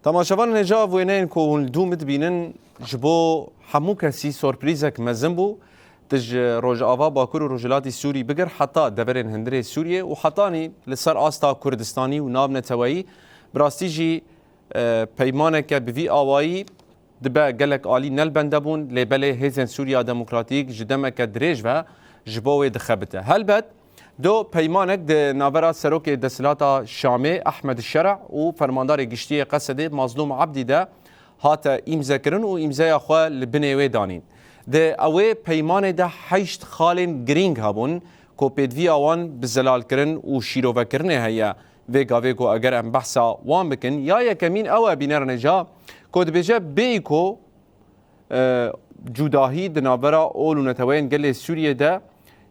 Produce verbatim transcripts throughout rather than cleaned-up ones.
Temaşevanên hêja, ev wêneyên ku hûn li dû min dibînin, ji bo hemû kesî sorprîzek mezin bû. Tu ji Rojava, Bakur û Rojhilatî Sûrî bigir heta deverên hundirê Sûriyê û hetanî li ser asta Kurdistanî û navneteweyî, bi rastî jî, e, peymaneke bi vî awayî dibe gelek alî ne li bende bûn, lê belê hêzên Sûriya Demokratîk ji demeke dirêj ve ji bo wê dixebite. Helbet, do peymanek di navbera serokê desthilata Şamê Ehmed Şera û fermandarê giştî yê Qesedê Mazlûm Ebdî de hate îmzekirin û îmzeya xwe li binê wê danîn. Di ewê peymanê de heşt xalên girîng hebûn ku pêdiviya wan bi zelalkirin û şîrovekirinê heye. Vê gavê ku eger em behsa wan bikin, ya yekemîn ew e, bînerên hêja, ku dibêje bêyî ku, e, cudahî di navbera ol û neteweyên gelê Sûriyê de,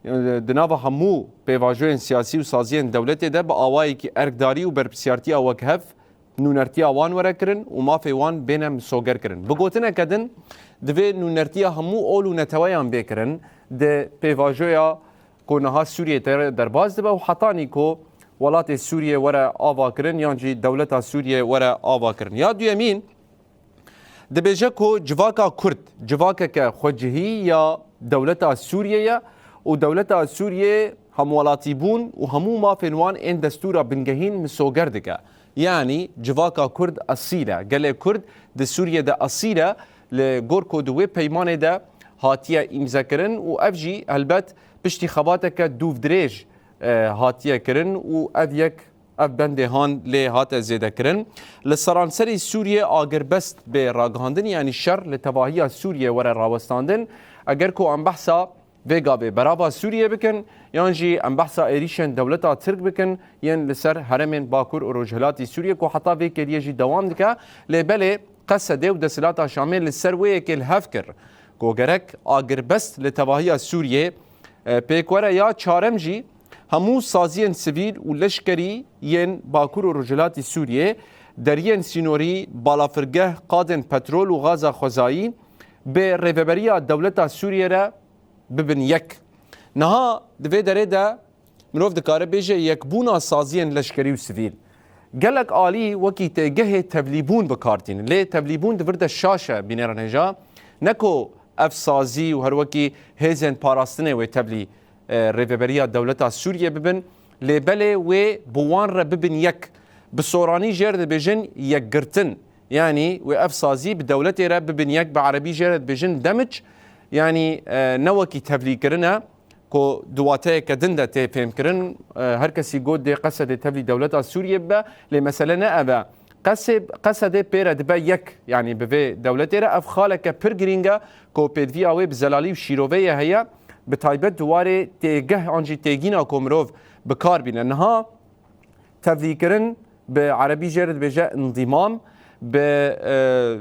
e, di nava hemû pêvajoyên siyasî û saziyên dewletê de bi awayekî erkdarî û berpirsiyartiya wekhev nûnertiya wan were kirin û mafê wan bêne misoger kirin. Bi gotineke din, divê nûnertiya hemû ol û neteweyan bê kirin di pêvajoya ku niha Sûriyê te derbas dibe û hetanî ku welatê Sûriyê were ava kirin yan jî dewleta Sûriyê were ava kirin. Ya duyemîn, dibêje ku civaka Kurd civakeke xwecihî ya dewleta Sûriyê ye û dewleta Sûriyê hemwelatîbûn û hemû mafên wan ên destûra bingehîn misoger dike. Yanî civaka Kurd esîl e. Gelê Kurd di Sûriyê de esîl e. Li gor ku di wê peymanê de hatiye îmzekirin û ev jî helbet piştî xebateke dûvdirêj, e, hatiye kirin û ev yek, ev bendê han lê hate zêdekirin. Li seranserî Sûriyê agirbest bê ragihandin, yanî şer li tevahiya Sûriyê were rawestandin. Eger ku em behsa vê gavê berava Sûriyê bikin, yan jî em behsa êrîşên dewleta Tirk bikin, yên li ser herêmên Bakur û Rojhilatî Sûriyê, ku heta vê kêliyê jî dewam dike, lê belê Qesedê û desthilata Şamê li ser wê yekê li hev kir ku gerek agirbest li tevahiya Sûriyê, e, pêk were. Ya çarem jî, hemû saziyên sivîl û leşkerî yên Bakur û Rojhilatî Sûriyê, deriyên sînorî, balafirgeh, qadên petrol û gaza xwezayî bi rêveberiya dewleta Sûriyê re bibin yek. Niha di vê derê de mirov dikare bêje yekbûna saziyên leşkerî û sivîl gelek alî wekî têgehê tevlîbûn bi kar tînin. Lê tevlîbûn di vir de şaş e, bînerên hêja. Ne ku ev sazî û her wekî hêzên parastinê wê tevlî, e, rêveberiya dewleta Sûriyê bibin, lê belê wê bi wan re bibin yek. Bi soranî jê re dibêjin yekgirtin. Yanî wê ev sazî bi dewletê re bibin yek, bi erebî jê re dibêjin demic. Yanî, e, ne wekî tevlîkirin e, ku di wateyeke din de tê fêmkirin. E, her kesî got dê Qesedê tevlî dewleta Sûriyê bibe, lê mesele ne ev e. Qesê-, Qesedê pê re dibe yek, yanî bi vê dewletê re. Ev xaleke pir girîng e ku pêdiviya wê bi zelalî û şîroveyê heye, bi taybet di warê têgeh an jî têgîna ku mirov bi kar bîne. Niha tevlîkirin, bi erebî jê re dibêje îndîmam, bi, e,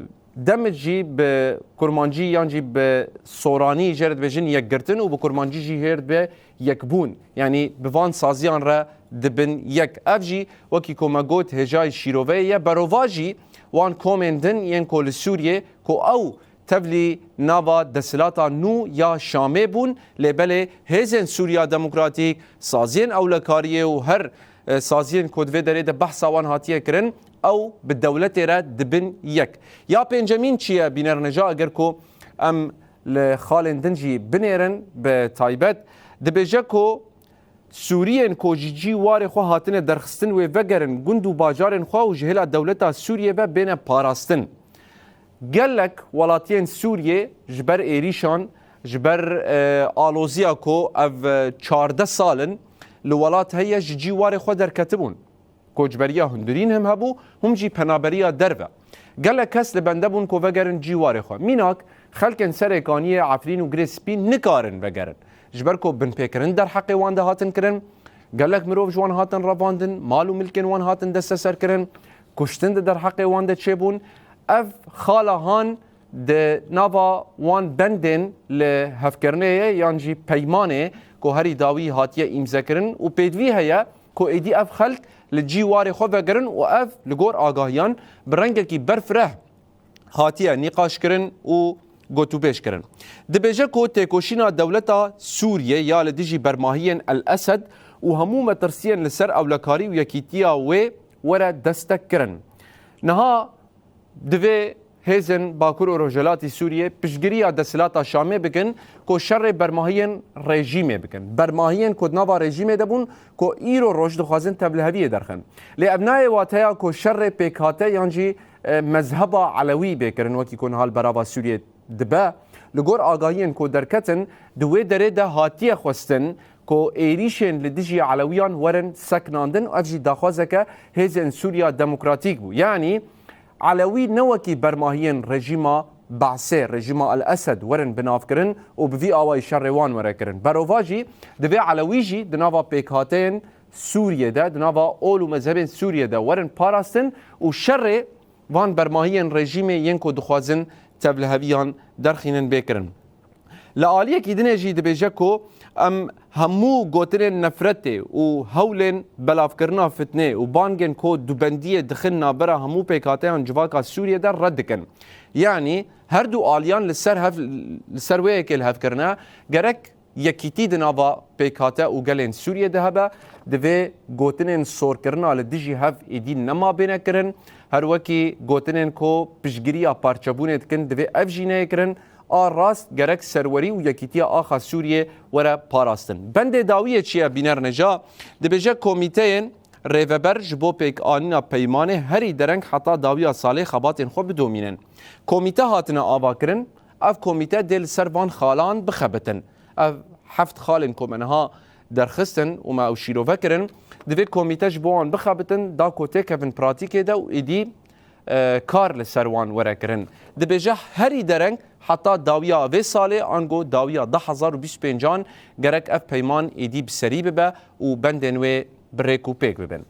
demê jî bi kurmancî yan jî bi soranî jê re dibêjin yekgirtin û bi kurmancî jî jê re dibe yekbûn. Yanî bi van saziyan re dibin yek. Ev jî wekî ku me got hêjayî şîroveyê ye. Berovajî wan komên din yên ku li Sûriyê ku ew tevlî nava desthilata nû ya Şamê bûn, lê belê hêzên Sûriya Demokratîk, saziyên ewlekariyê û her, e, saziyên ku di vê derê de behsa wan hatiye kirin, ew bi dewletê re dibin yek. Ya pêncemîn çi ye, bînerên hêja, eger ku em li xalên din jî binêrin, bi taybet dibêje ku Sûriyên ku ji cî warê xwe hatine derxistin wê vegerin gund û bajarên xwe û ji hêla dewleta Sûriyê ve bêne parastin. Gelek welatiyên Sûriyê ji ber êrîşan, ji ber, e, aloziya ku ev, e, çardeh sal in li welat heye, ji cî warê xwe derketibûn. Koçberiya hundirîn him hebû, him jî penaberiya derve. Gelek kes li bende bûn ku vegerin cî warê xwe. Mînak, xelkên Serêkaniyê, Efrîn û Girê Spî nikarin vegerin. Ji ber ku binpêkirin derheqê wan de hatin kirin, gelek mirov ji wan hatin revandin, mal û milkên wan hatin desteserkirin, kuştin di derheqê wan de çêbûn. Ev xala han di nava wan bendên li hevkirinê ye yan jî peymanê ku herî dawî hatiye îmzekirin û pêdivî heye ku êdî ev xelk li cî warê xwe vegerin û ev li gor agahiyan bi rengekî berfireh hatiye nîqaşkirin û gotûbêj kirin. Dibêje ku têkoşîna dewleta Sûriyê ya li dijî bermahiyên El Esed û hemû metirsiyên li ser ewlekarî û yekîtiya wê were destek kirin. Niha Divê hêzên Bakur û Rojhilatî Sûriyê piştgiriya desthilata Şamê bikin ku şerê bermahiyên rejîmê bikin. Bermahiyên ku di nava rejîmê de bûn ku îro roj dixwazin tevliheviyê derxin. Lê ev nayê wateya ku şerê pêkhate yan jî e, mezheba Elewî bê kirin, wekî ku niha li berava Sûriyê dibe. Li gor agahiyên ku derketin, di wê derê de hatiye xwestin ku êrîşên li dijî Elewiyan werin sekinandin û ev jî daxwazeke hêzên Sûriya Demokratîk bû. Yanî Elewî ne wekî bermahiyên rejîma Be'sê, rejîma El Esed werin binavkirin û bi vî awayî şerê wan were kirin. Berovajî divê Elewî jî di nava pêkhateyên Sûriyê de, di nava ol û mezhebên Sûriyê de werin parastin û şerê van bermahiyên rejîmê yên ku dixwazin tevliheviyan derxînin bê kirin. Li aliyekî dinê jî dibêje ku em hemû gotinên nefretê û hewlên belavkirina fitnê û bangên ku dubendiyê dixin navbera hemû pêkhateyan civaka Sûriyê de red dikin. Yanî her du aliyan li ser hev, li ser wê yekê li hev kirine, gerek yekîtî di nava pêkhate û gelên Sûriyê de hebe, divê gotinên sorkirina li dijî hev êdî nema bêne kirin, her wekî gotinên ku piştgiriya parçebûnê dikin, divê ev jî neyê kirin. A rast gerek serwerî û yekîtiya axa Sûriyê were parastin. Bendê dawiyê çi ye? Bîner Neca dibêje, komîteyên rêveber ji bo pêkanîna peymanê herî dereng heta dawiya salê xebatên xwe bidomînin. Komîte hatine avakirin, ev komîte dê li ser van xalan bixebitin. Ev heft xalên ku me niha derxistin û me ew şîrove kirin, divê komîte ji bo wan bixebitin, da ku têkevin pratîkê de û êdî, e, kar li ser wan were kirin. Dibêje herî dereng heta dawiya vê salê, ango dawiya du hezar û bîst û pêncan gerek ev peyman êdî bi serî bibe û bendên wê bi rêk û pêk bibin.